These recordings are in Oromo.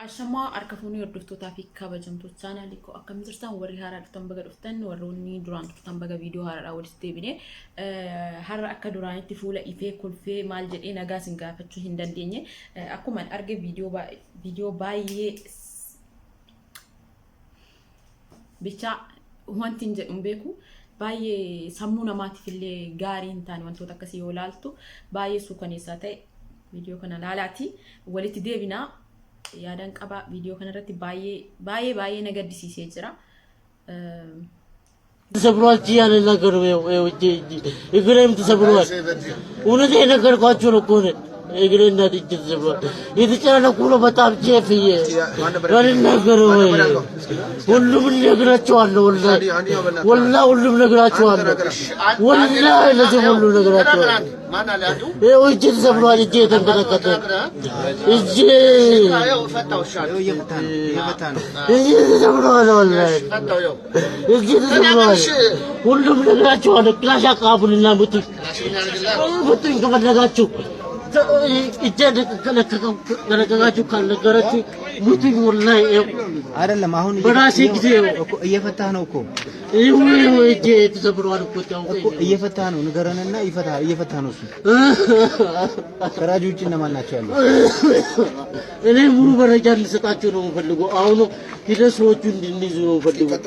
Ashamaa harka fuunee hordoftootaa fi kabajamtoota chaanaalii koo akkam jirtan warri haaraa dhuftan baga dhuftan warroonni duraan turtan baga viidiyoo haaraadhaan walitti deebine har'a akka duraanitti fuula ifee kolfee maal jedhee nagaa isin gaafachuu hin dandeenye akkuma arge viidiyoo baay'ee bichaa wanti hin jedhu hin beeku baay'ee sammuu namaatiif illee gaarii hin taane wantoota akkasii yoo ilaaltu baay'ee suukaneessaa ta'e viidiyoo kana ilaalaati walitti deebinaa yaadan qaba viidiyoo kana irratti baay'ee baay'ee baay'ee na gaddisiisee jira. ተሰብሯል ያለ ነገር ነው። እጄ እግሬም ተሰብሯል። እውነቴን የነገርኳችሁ ነው እኮ እኔ እግሬ እናት እጅ ተሰብሯል። የተጨናነኩ ነው በጣም ቼፍዬ አልናገርም። ሁሉም ነግራቸዋለሁ። ወላሂ ወላሂ ሁሉም ነግራቸዋለሁ። ወላሂ ለዚህ ሁሉ ነግራቸዋለሁ። ይኸው እጄ ተሰብሯል። እጄ የተንቀጠቀጠ እጄ እጄ ተሰብሯል። ወላሂ እጄ ተሰብሯል። ሁሉም ነግራቸዋለሁ። ክላሽ አቃቡልና ምቱኝ ምቱኝ ከፈለጋችሁ እጄ ከለቀቃችሁ ካልነገራችሁ ሙቱኝ። ወላሂ አይደለም አሁን በራሴ ጊዜ እየፈታህ ነው እኮ ይኸው እጄ ተሰብሯል እኮ እኮ እየፈታህ ነው። ንገረንና ይፈታህ እየፈታህ ነው እሱ። ከራጅ ውጭ እነማን ናቸው ያሉት? እኔ ሙሉ መረጃ እንድሰጣቸው ነው የምፈልገው። አሁን ሂደህ ሰዎቹ እንድንይዙ ነው የምፈልገው።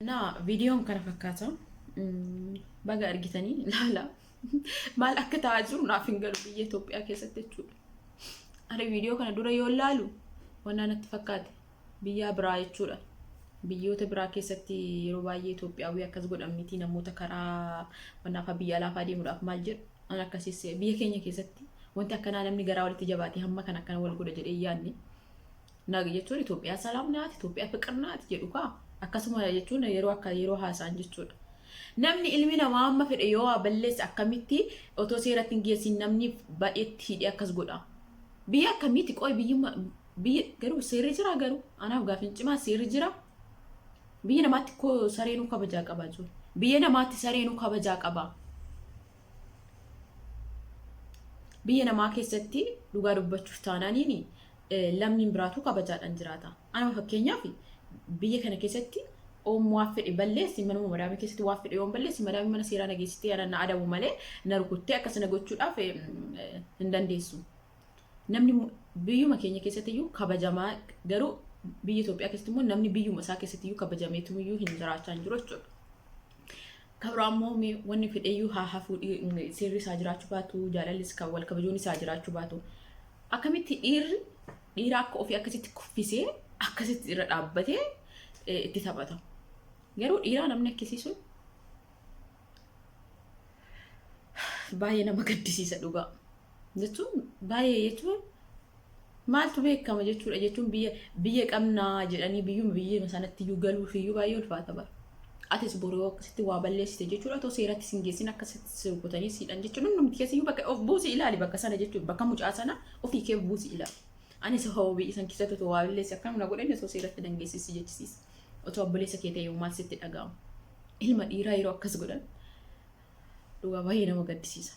እና viidiyoon kana fakkaata baga argitanii laala maal akka ta'aa jiru naaf hin galu biyya Itoophiyaa keessatti jechuudha. Ani viidiyoo kana dura yoo laalu wannaa natti fakkaate biyya biraa jechuudha. Biyyoota biraa keessatti yeroo baay'ee Itoophiyaawii akkas godhan miti namoota karaa wannaafaa biyya alaafaa deemuudhaaf maal jedhu an akkasiis biyya keenya keessatti wanti akkanaa namni garaa walitti jabaatee hamma kana akkana wal godha jedhee yaadne. Naga jechuun Itoophiyaa salaam naati, Itoophiyaa fiqir naati jedhu kaa. Akkasuma jechuun yeroo akka yeroo haasa'an jechuudha. Namni ilmi namaa amma fedhe yoo waa balleesse akkamitti otoo seeratti hin geessin namni baay'eetti hidhee akkas godha. Biyya akkamiiti qoy biyyuma biyya garuu seerri jira garuu anaaf gaafin cimaa seerri jira. Biyya namaatti koo sareenuu kabajaa qaba jiru. Biyya namaatti sareenuu kabajaa qaba. Biyya namaa keessatti dhugaa dubbachuuf taanaaniin lammiin biraatu kabajaadhaan jiraata. Anama fakkeenyaaf biyya kana keessatti oom waa fedhe balleessi manuma madaamii keessatti waa fedhe yoon balleessi madaamii mana seeraa na geessitee ana na adabu malee na rukuttee akkas na gochuudhaaf hin dandeessu. Namni biyyuma keenya keessatti iyyuu kabajamaa garuu biyya Itoophiyaa keessatti immoo namni biyyuma isaa keessatti iyyuu kabajameetu iyyuu hin jiraachaa hin jiru jechuudha. Kabraa immoo mee wanni fedheyyuu haa hafuu seerri isaa jiraachuu baatu jaalallis kan wal kabajuun isaa jiraachuu baatu akkamitti dhiirri dhiira akka ofii akkasitti kuffisee akkasitti irra dhaabbatee itti taphata. Garuu dhiiraa namni akkasii sun baay'ee nama gaddisiisa dhugaa. Jechuun baay'ee jechuun maaltu beekama jechuudha jechuun biyya biyya qabnaa jedhanii biyyuma biyyuma sanatti iyyuu galuuf iyyuu baay'ee ulfaata bara. Atis boru yoo akkasitti waa balleessite jechuudha otoo seeratti sin geessin akkasitti si rukutanii siidhan jechuun hundumti keessa iyyuu bakka of buusi ilaali bakka sana jechuudha bakka mucaa sana ofii kee of buusi ilaali. Anis hoo biyya san keessatti otoo waa balleesse akkam na godhan osoo seeratti nan geessisi jechisiisa. Otoo obboleessa kee ta'e maal sitti dhaga'ama. Ilma dhiiraa yeroo akkas godhan Dhugaa baay'ee nama gaddisiisa.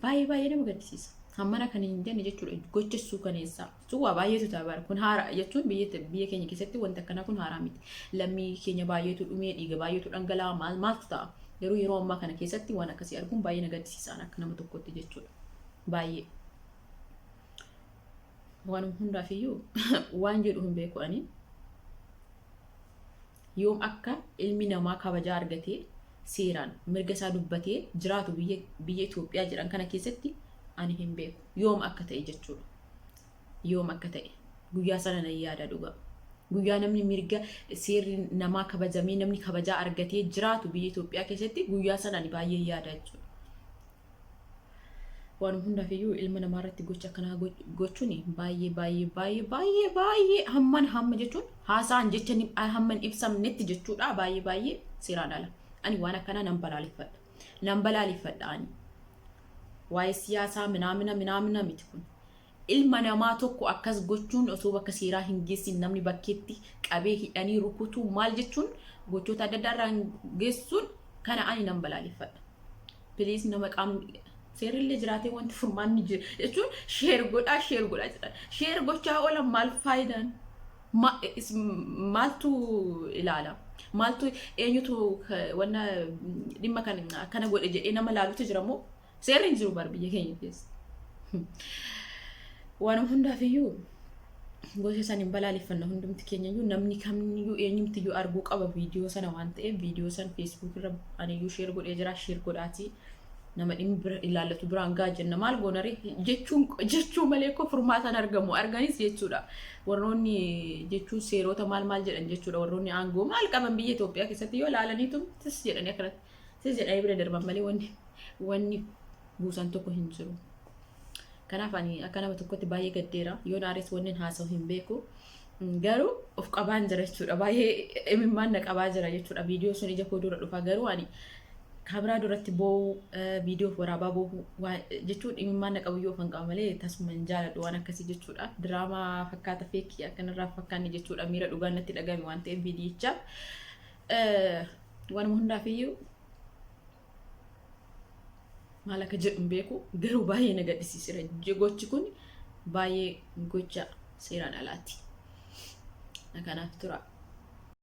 Baay'ee baay'ee nama gaddisiisa. Hammana kan hin jenne jechuudha gocha suukaneessaa. Sun waa baay'eetu ta'a bara. Kun haara jechuun biyya biyya keenya keessatti wanti akkanaa kun haaraa miti. Lammii keenya baay'eetu dhumee dhiiga baay'eetu dhangala'a maal maaltu ta'a. Garuu yeroo ammaa kana keessatti waan akkasii arguun baay'ee na gaddisiisa akka nama tokkotti jechuudha. Baay'ee. Waanuma hundaaf iyyuu waan jedhu hin beeku ani. Yoom akka ilmi namaa kabajaa argatee seeraan mirga isaa dubbatee jiraatu biyya biyya Itoophiyaa jedhan kana keessatti ani hin beeku. Yoom akka ta'e jechuudha. Yoom akka ta'e. Guyyaa sana nan yaada dhugaa. Guyyaa namni mirga seerri namaa kabajamee namni kabajaa argatee jiraatu biyya Itoophiyaa keessatti guyyaa sana ani baay'ee yaada jechuudha. Waan hundaaf iyyuu ilma namaa irratti gocha akkanaa gochuun baay'ee baay'ee baay'ee baay'ee baay'ee hamman hamma jechuun haasaan jecha hamma hin ibsamnetti jechuudha baay'ee baay'ee seeraan ala. Ani waan akkanaa nan balaaleffadha. Nan balaaleffadha ani. Waa'ee siyaasaa minaamina minaamina miti kun. Ilma namaa tokko akkas gochuun osoo bakka seeraa hin geessin namni bakkeetti qabee hidhanii rukutuu maal jechuun gochoota adda addaa irraan geessuun kana ani nan balaaleffadha. Please nama qaamni Seerrillee jiraatee wanti furmaanni jira jechuun share godhaa share godhaa jedhan. Share gochaa oolan maal faayidaan? Maaltu ilaala? Maaltu eenyutu wanna dhimma kan akkana godhe jedhee nama ilaalutu jira moo? Seerri hin jiru bar biyya keenya keessa. Waanuma hundaaf iyyuu gosa isaan hin balaaleffanna hundumti keenya iyyuu namni kamiyyuu eenyumti iyyuu arguu qaba viidiyoo sana waan ta'eef viidiyoo sana Facebook irra ani iyyuu share godhee jira share godhaatii nama dhimmi bira ilaallatu biraan gaa jenna maal goonare jechuun jechuu malee koo furmaataan argamu arganis jechuudha warroonni jechuun seerota maal maal jedhan jechuudha warroonni aangoo maal qaban biyya Itoophiyaa keessatti yoo ilaalaniitu tis jedhanii akkanatti tis jedhanii bira darban malee wanni wanni buusan tokko hin jiru. Kanaaf ani akka nama tokkotti baay'ee gaddeera. Yoon aares wanni haasa'u hin beeku. Garuu of qabaan jira jechuudha. Baay'ee imimmaan na qabaa jira jechuudha. Viidiyoo sun ija koo dura dhufa. Garuu ani kaameraa duratti boo'uu, viidiyoof waraabaa boo'uu jechuun imimmaan na qabu yoo ofan qaba malee tasuma hin jaaladhu waan akkasii jechuudha. Diraamaa fakkaata feekii akkanarraa fakkaanne jechuudha. Miira dhugaan natti dhagahame waan ta'eef viidiyichaaf. Waanuma hundaaf iyyuu maal akka jedhu hin beeku garuu baay'ee na gaddisiiseera. Gochi kun baay'ee gocha seeraan alaati. Kanaaf tura.